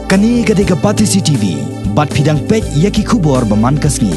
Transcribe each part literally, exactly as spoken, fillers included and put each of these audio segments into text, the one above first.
Kane ka dei ka Batesi T V, bad phi dang peit ïa ki khubor ba man ka sngi.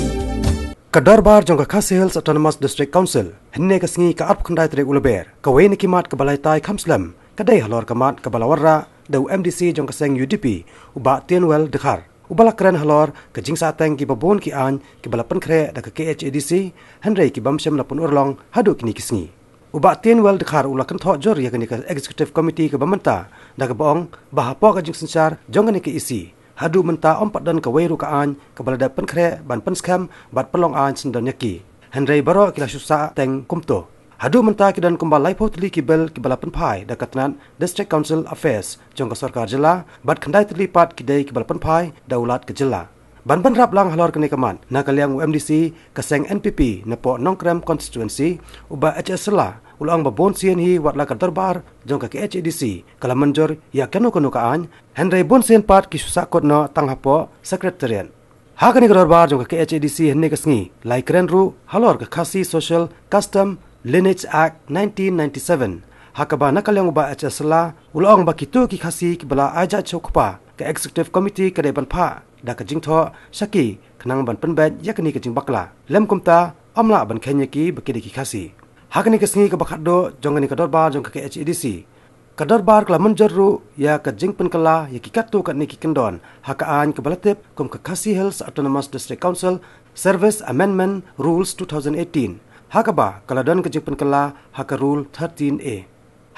Ka dorbar jong ka Khasi Hills Autonomous District Council, hynne ka sngi ka arphew khyndai tarik u Lber, kawei na ki mat kaba laitai kham slem, ka dei halor ka mat kaba la wanrah da u M D C jong ka seng U D P, u Bah Tienwell Dkhar. Uba la kren halor ka jingsahteng kiba bun ki aiñ kiba la pynkhreh da ka K H A D C, hynrei ki bym shym la pynurlong haduh kine ki sngi. U Bah Tienwell Dkhar u la kynthoh jur ïa kane ka Executive Committee kaba mynta, da kaba ong ba hapoh ka jingsynshar jong kane ka E C, haduh mynta ym pat don kawei ruh ka aiñ kaba la dep pynkhreh ban pynskhem bad pynlong aiñ syndon ïa ki. Hynrei baroh ki la shu sahteng kumto. Haduh mynta ki don kumba laiphew tylli ki bill kiba la pynphai da ka tnat District Council Affairs jong ka sorkar jylla, bad khyndai tylli pat ki dei kiba la pynphai da u Lat ka jylla. Ban bynrap lang halor kane ka mat, na ka liang u M D C ka seng N P P napoh Nongkrem Constituency, u Bah H S Shylla, u la ong ba bun sien hi wat la ka dorbar jong ka K H A D C ka la mynjur ïa kano kano ka aiñ, hynrei bun sien pat ki shu sahkut noh tang hapoh Secretariat. Ha kane ka dorbar jong ka K H A D C hynne ka sngi, la ïakren ruh halor ka Khasi Social Custom Lineage Act nineteen ninety-seven, ha kaba na ka liang u Bah H S Shylla u la ong ba kito ki Khasi kiba la ai jait sha u kpa, ka Executive Committee ka dei ban phah da ka jingthoh sha ki khnang ban pynbeit ïa kane ka jingbakla. Lym kumta, ym lah ban kheiñ ïa ki ba ki dei ki Khasi. Ha kane ka sngi kaba khatduh jong kane ka dorbar jong ka K H A D C, ka dorbar ka la mynjur ruh ïa ka jingpynkylla ïa ki katto katne ki kyndon ha ka aiñ kaba la tip kum ka Khasi Hills Autonomous District Council Service Amendment Rules two thousand eighteen, ha kaba ka la don ka jingpynkylla ha ka Rule thirteen A.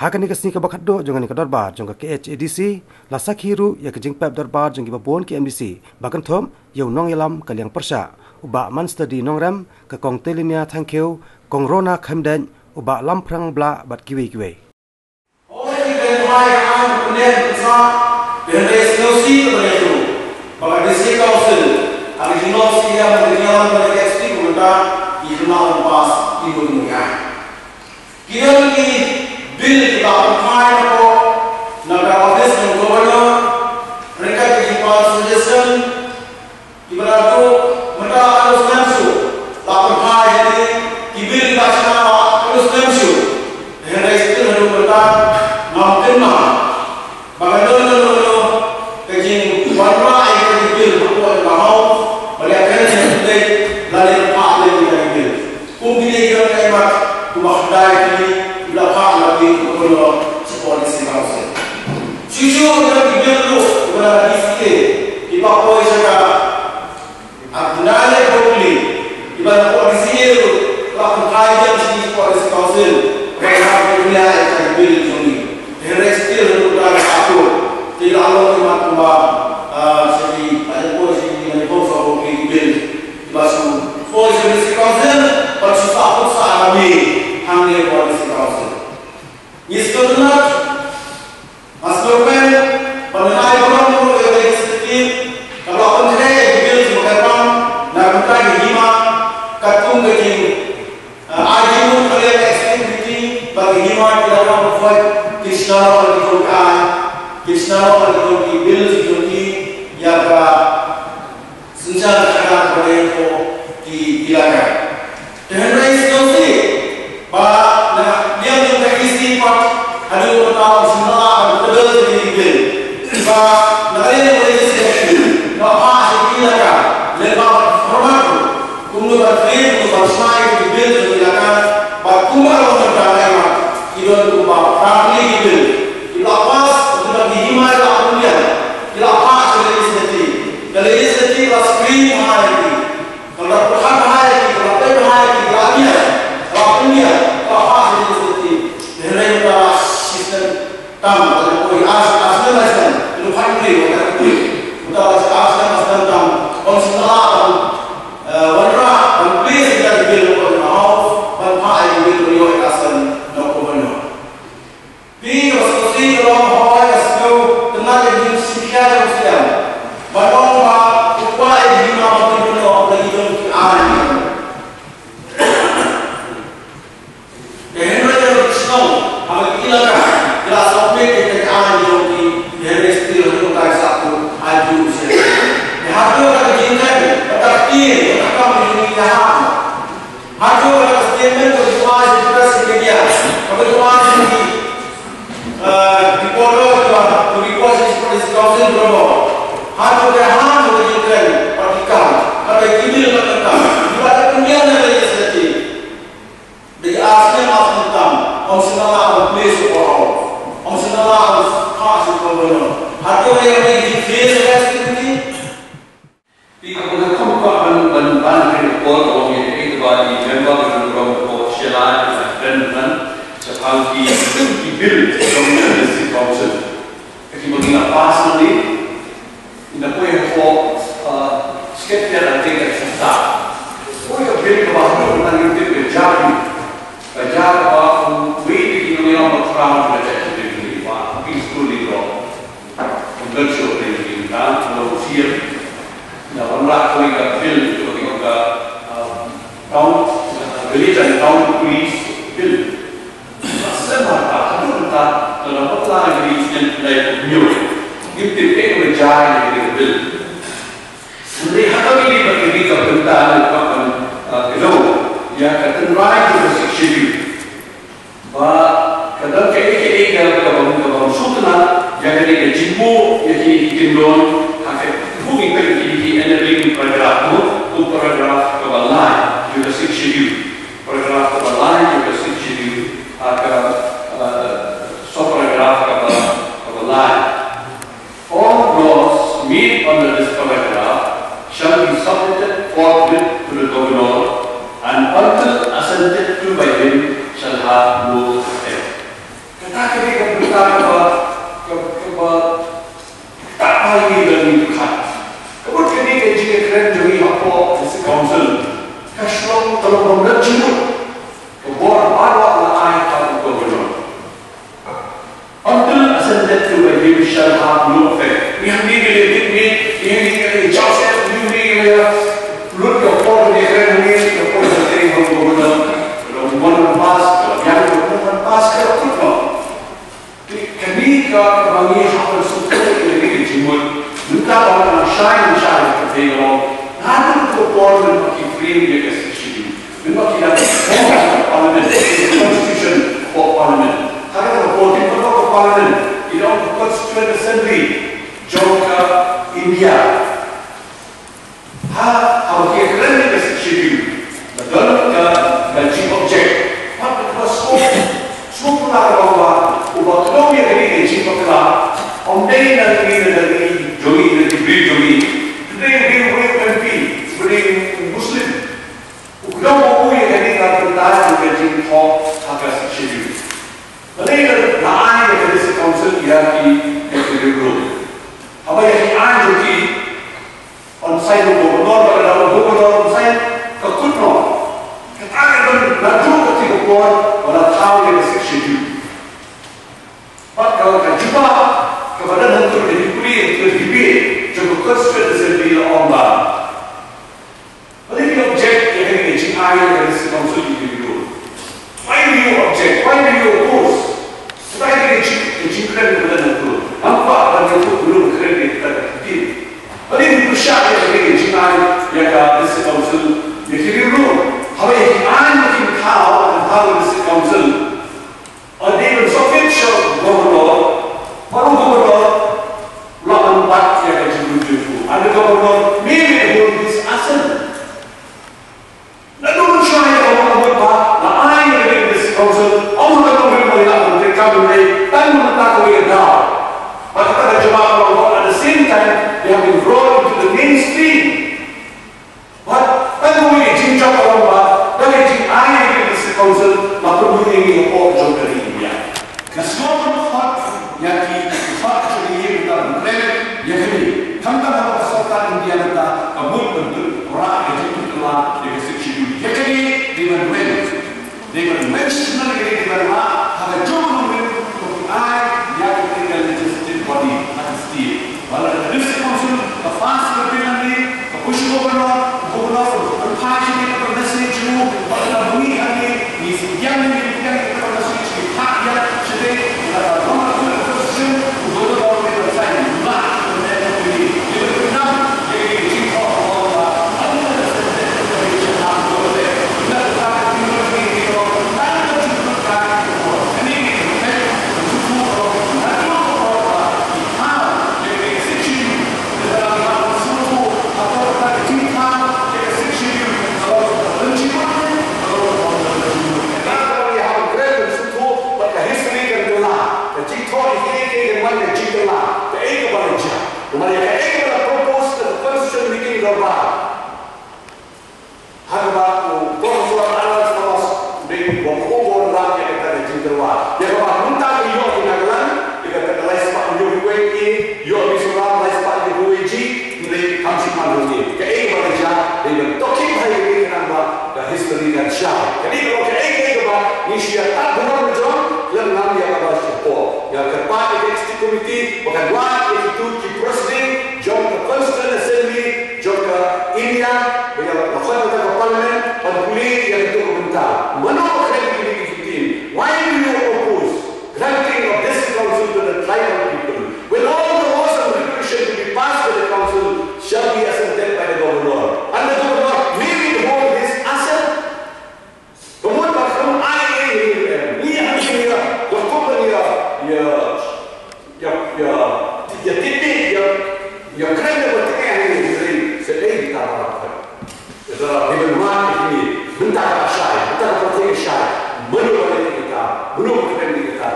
Ha kane ka sngi kaba khatduh jong kane ka dorbar jong ka K H A D C, la sakhi ruh ïa ka jingpep dorbar jong kiba bun ki M D C, ba kynthup ïa u nongïalam ka liang pyrshah, u Bah Manstadi Nongrem, ka Kong Telinia Thangkhiew, Kong Rona Khymdeit, u Bah Lamphrang Blah bad kiwei kiwei. Ki don ki bill kiba la pynphai na ka office jong u Governor, ryngkat ki jingpynpaw suggestion, kiba la dei mynta ha u snem shuh, la pynphai ïa ki bill kiba shna ha u snem shuh. Hynrei still haduh mynta ngam kynmaw ba ka don, don, don, don ka jingwanrah ïa ka bill hapoh ka House, ba la kren ïa ka bill, la leh phah leh ïa ka bill. Kum kine ki don ka imat, kum ba khyndai tylli, la phah la ki, kum ba la support ïa ka House. Shuh shuh ki don ki bill ruh, kum ba la D C A, kiba poi sha ka Abdullah Bokli, iba la poi D C A ruh, la pynphai ïa ka Policy Council, ba la pynphai ïa ka bill jong ngi. Hynrei still ruh la ka atur. Te la long imat kumba, ah, sha ki, la poi sha ki, la poi sha ki bill. Iba shu poi sha Policy Council, ba shu sa put sa ami, hangne Policy Council. Ngi sngewtynnat, Nga sngewkmen ba ngi ai burom ruh ïa ka Legislative kaba la pynkhreh ïa ki bill kiba kyrpang na ka bynta ka hima, katkum ka jing, eh, ai jingmut ka liang ka Executive Committee ba ka hima ki la wan pynvote, ki shna noh ha ki jong ki aiñ, ki shna noh ha ki jong ki bill ki jong ki ïa ka Synshar ka khadar ba dei hapoh ki ilaka. Te hynrei sngewsih ba na liang jong ka E C pat haduh mynta ym shym la lah ban tebel ïa ki bill. Ba na liang jong ka E C pat ka phah sha ki ilaka lyngba format kumno ban trei, kumno ban shna ïa ki bill jong ki ilaka. Bad kumba long mynta ka, ki don kumba phra tylli ki bill ki la pass, ki la, ki hima ki la pynbiang, ki la phah sha ka Legislative. Ka Legislative la screen bha ïa ki, ka la pyrkhat bha ïa ki, ka la peit bha ïa ki, ka la biang, ka la pynbiang, ka la phah sha ka Legislative. Te hynrei mynta la shisnem tam, ka la poi ar, ar snem, ar snem, ka la pynbiang, ka la pynbiang. Mynta la ar snem, ar snem tam, ym shym la lah ban, eh, wanrah ban plie ïa ka bill na ka House, ban phah ïa ka bill ban ïoh ïa ka snem na u Governor. Phi, ka sngewsih ka long, hooid, ka sngewtynnat ïa ka jingshim khia jong u Syiem. Ban ong ba u kwah ïa ka jingma ba ki don, la ki don ki aiñ. Te hynrei ka shnong, ha ka ilaka, ki la submit ïa ka aiñ jong ki, te hynrei still haduh mynta ki sah put aiñ jong u Syiem. Te haduh ka jingkren, ka ktien, ka kam jong ki ha. Haduh ka statement ka ju ai sha press media, ka ju ai sha ki, eh, reporter, ka ju ai sha Police Council, bro. Hato te ha, hato te kren, practical, hato te kimil na kata, iba te kumyan na legislative. Dei asnya ma sengkam, om sengkam ma place for all. Om sengkam ma ha su ko bono. Hato yang ni di face responsibility. Ti ka pun kum ka ban ban ban ri ko ko ni, eh, ba di member ban ko ko shelai ban ban. Sepang ki ki bill from the district council. Ka ki ba ki la pass nangne, ynda poi hapoh, uh, state, ïa ka jingkyrkhu. Poi ka bill kaba haduh mynta ngim tip ka jia, ka jia kaba u wei te ki nongïalam bakhraw ba jia ki bill ki ba ki school ni ro. Ka bill shu ring ki ka ba u siem. Ynda wanrah poi ka bill kaba ki ong ka, uh, town, uh, village and town police bill. Shen ba ka haduh mynta ka la bakla ïa ka ri shen lai kumno. Ngim tip ïa ka jia ïa ka bill. Hynrei ha ka ri ba ka ri ka bynta ne ka ban, ah, kdew ïa ka tynrai ka Sixth Schedule. Ba ka dang kaei kaei ka ka ban ka ban shu tynrai ïa ka ri ka jingbuh ïa ki ki kyndon ha ka buh ïa ka ki ki enabling paragraph, no, u paragraph kaba lai ïa ka Sixth Schedule. Paragraph kaba lai ïa ka Sixth Schedule, ha ka, uh, sub paragraph kaba, kaba lai. All laws made under this paragraph shall be submitted forthwith to the governor, and until assented to by him shall have no effect. Kata ka dei ka bynta kaba, kaba, kaba Ka ai ni da ni ka. Ka mut kane ka jingkren jong ngi hapoh District Council. Ka shlong ka long bym da jingmut. Ka bor baroh la ai ha u Governor. Until assented to by him shall have no effect. Ngi hap ngi ngi leh bit ngi, ngi hap ngi ngi leh Joseph, ngi hap ngi ngi leh lut ka por ngi kren ngi, ka por ngi kren ha u Governor. Ka long mon ban pass, ka long yang ka mon ban pass, ka long kut long. Te kane ka ba ngi hap ban sngewthuh ïa kane ka jingmut. Mynta ba ngi nang shai nang shai ka dei ka long. Naduh ka por mynba ki frame ïa ka Sixth Schedule, mynba ki dang form ka Parliament, ka Constitution of Parliament. Ka dei ka fourteen ka Parliament, ki dang ka Constituent Assembly jong ka India. Ha, haba ki kren ïa ka Sixth Schedule, ba don ka, ka jingobject. Pat kaba sngewsih, sngewsih pula ka ba, uba kdew ïa kane ka jingbakla, ym dei na ngi, na ngi jong ngi, na ki briew jong ngi. Dei, dei u M P, dei u Muslim. U kdew u ïa kane ka bynta jong ka jingthoh ha ka Sixth Schedule. Balei la ai ïa ka District Council ïa ki, ïa ki riewlum? Haba ïa ki aiñ jong ki, Ym sign u Governor, ba ka dei u Governor ym sign, ka kut noh. Kata ka don naduh kata ka por ba la thaw ïa ka Sixth Schedule. Bad ka, ka jubab kaba don hangto ka jingkylli, ka jingkylli jong ka Constituent Assembly la ong ba, balei phi object ïa kane ka jingai ïa ka District Council ïa ka Ri Lum? Why do you object? Why do you oppose? Kata ka dei ka jing, ka jingkren kaba don hangto. Ngam kwah ban ïathuh, ngam kwah ban kren ïa kata ka ktien. Balei phi pyrshah ïa kane ka jingai ïa ka District Council ïa ki Ri Lum? Haba ïa ki aiñ ba kin thaw, kin thaw ïa ka District Council, ym dei ban submit sha u Governor, bad u Governor u lah ban bat ïa ka jingkylli jong u. And the Governor may withhold his assent. Naduh mynshuwa ïa ka mut ba la ai ïa ka District Council, ym ka long ba la treikam, tang mynta kawei ka daw. Bad kata ka jubab ka long, at the same time they have been brought into the mainstream. Bad tang kawei ka jingjop ka long ba da ka jingai ïa ka District Council la pynhun ïa ngi hapoh jong ka ri India. Nga sngew ban khot ïa ki, ki khot ki ïa ka District Council ïa kane. Khamtam haba ka sorkar India mynta ka Namar ïa kaei ba la propose na ka constitution meeting dorbar, ha kaba u Professor Arnold Thomas u dei uba mlien ban rah ïa kata ka jingtyrwa, ïa kaba mynta ka ïoh ki Nagaland, ïa kata ka lai spah hynñiew phew wei A, ïoh Mizoram lai spah hynñiew phew wei G. Hynrei kam shym man hangne. Kaei ba la jia, dei ban tohkit bha ïa kane, khnang ba ka history kan shai. Kane ka long kaei kaei kaba ngi shu ïa tad burom jong, khlem nang ïa kaba shapoh. Nga kyrpad ïa ka executive committee ba kan wad ïa kito ki president jong ka Constituent Assembly jong ka India, ba ïa la khot kata ka parliament, ban pule ïa kito ki bynta. Mano ba kren ïa kine ki fifteen? Why do you oppose granting of district council to the tribal people, when all the laws and regulations to be passed by the council shall be assented by the governor, and the governor may withhold his assent? Ka mut ba kam ai ei ei ei, ngi hap ïa, ïa kum ban ïa, ïa, ïa, ïa, ïa tip, ïa, ïa kren ïa ba tip ei ei ei, sa ei kita ba. Ka dei ban wad ïa kine, mynta ka shai, mynta ka pyrthei ka shai, mano ba leh ïa kita, mano ba kren ïa kita.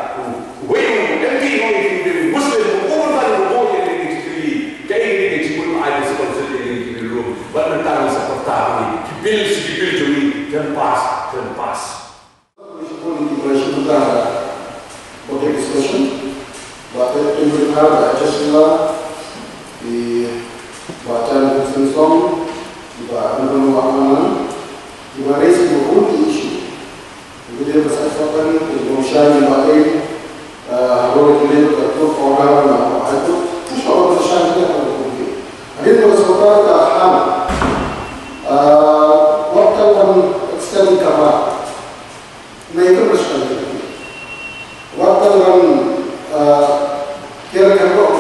Uwei u M P u ong ïa kine, Muslim, u ong ba u ong ïa kine ki jingkylli, kaei kine ki jingmut ba ai ka sukon suk ïa kine ki bill rum. Bad mynta ngi sa pyrta ïa kine ki bill, ki bill jong ngi, kan pass, kan pass. Public discussion. Ba ka ïa ka discussion ba ka ïa ka ïa ka ïa ka ïa ba ka ïa ka song ba ka ïa ka ïa ka ïa ka raise the whole issue. Ïa ka ïa ka sa sa ka ïa ka ïa ka shai ba ka ïa ka ro ïa ka ïa ka court order na ba ka ïa ka shai ïa ka ïa ka ïa ka ïa ka sorkar ka ham. Wat ka wan extend ka ba Nai ka prashna ka. Wat ka ram, ah, kira ka ram.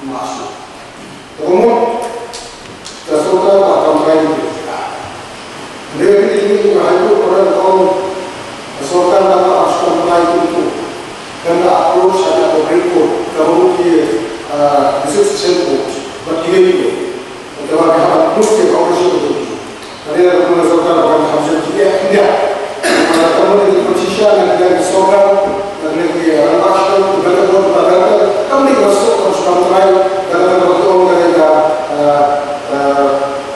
Masuk. Ka mut ka sorkar ba kam rai. Nai ka ni ni ka hai ko orang kong ka sorkar ba ka kam rai ko. Kan ka approach ada ko report ka mut ki, ah, decision ko. Ba ki ni ko. Ka ba ka mut ki ka orang ko. Ka dei ka sorkar ba kan kham shen jingeh India. Ka mut ka shisha na ka sorkar, na ka rangbah shnong, na ka bor ba ka, ka mut ka sorkar ba kan try, na ka bor ka, eh, eh,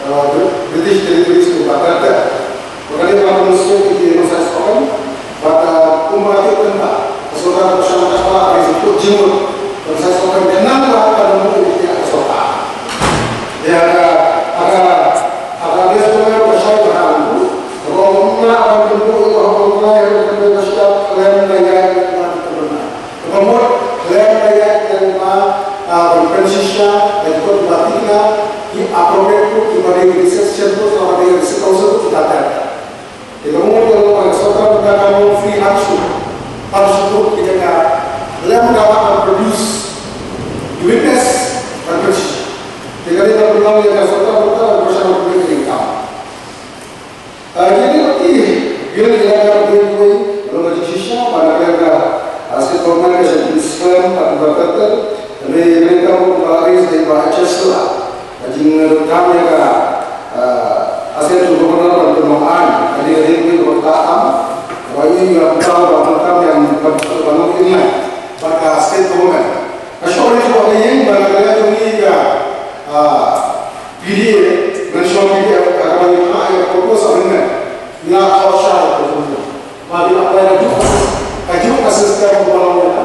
eh, British territories ba ka. Ka dei ka mut ka sorkar. Bad, uh, kumba ka tip kynta ka sorkar ka shah ka ba ka ri suk jingmut. Ka sa sorkar ka nang ba ka nang mut ka sorkar. Ïa ka, ka, ka, ka bes ka ka shah ka hang tu. Ka ba umna ba ka mut ka ba ka ka shah ka lem ka ya ka ka mut ka lem ka ya ka ba, uh, ka penshisha ka ka ba tikna ki appropriate ki ba ri research center ki ba ri research council ki ta. Ïa ka mut ka long ba ka sorkar ka kam free hangsu, hangsu ïa ka lem ka ba produce witness ka produce. Ïa ka dei ka long ïa ka sorkar ka ba produce ka income. Ah, ïa ka dei ka dei ka dei ka long ka shisha ba na ka, ah, state government ka shisha ka ba ka ka dei ka long ka ba H S la. Ka jingdonkam ïa ka, eh, Assistant Governor ban pynlong aiñ, ka dei ka dei ka dei ka tam, wa i nga pyntaw ba donkam ïa ban pynlong aiñ bad ka state government. Ka shong ri ka ïing ba ka ïa ka, eh, P D A, mention P D A, ka ka ïa ka proposal ne. Nga ka sha ka proposal. Ba ki la apply ka juk, ka juk ka system ba long ka.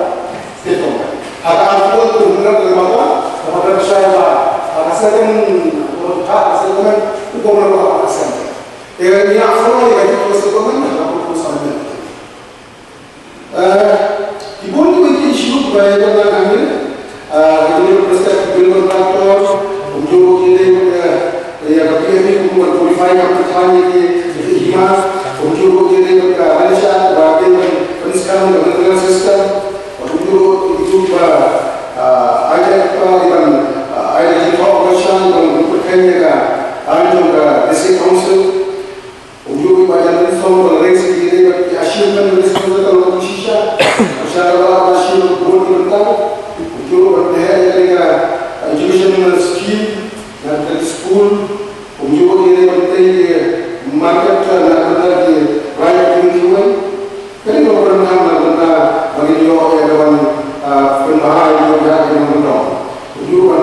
State government. Haka ang ko tu hynrei ka mata, ka mata ka shai ba, ka second, ka second, u ko mata ka second. Eh, ni a ko ni ka juk ka second, ka ko ko sa ni. Eh, ki bun ki issue ba ya na kami, eh, ki bun president, ki bun doctor, um jong ki dei, eh, ïa ka P M E kum wan qualify ka pynthang ïa ki, ïa ki hima, kum jong ki dei ka Malaysia, ba ki wan pynskam ka medical system, kum jong ki ba, ah, ajak ka iban, ah, ai ki thok Malaysia, iban pynthang ïa ka, ai jong ka district council, kum jong ba jan song ba raise ki dei ki achievement, responsible ka long shisha, shisha ka long achievement bun ki bynta, kum jong ba dei ka education scheme, na ka school, Kumjuh ïa ka bynta market ka na ka bynta ki raid ki kiwei. Kane ka program na ka bynta ba ngin ïoh ïa ka ban, ah, pynbha ïa ka bynta ki nongkyndong. Kumjuh ban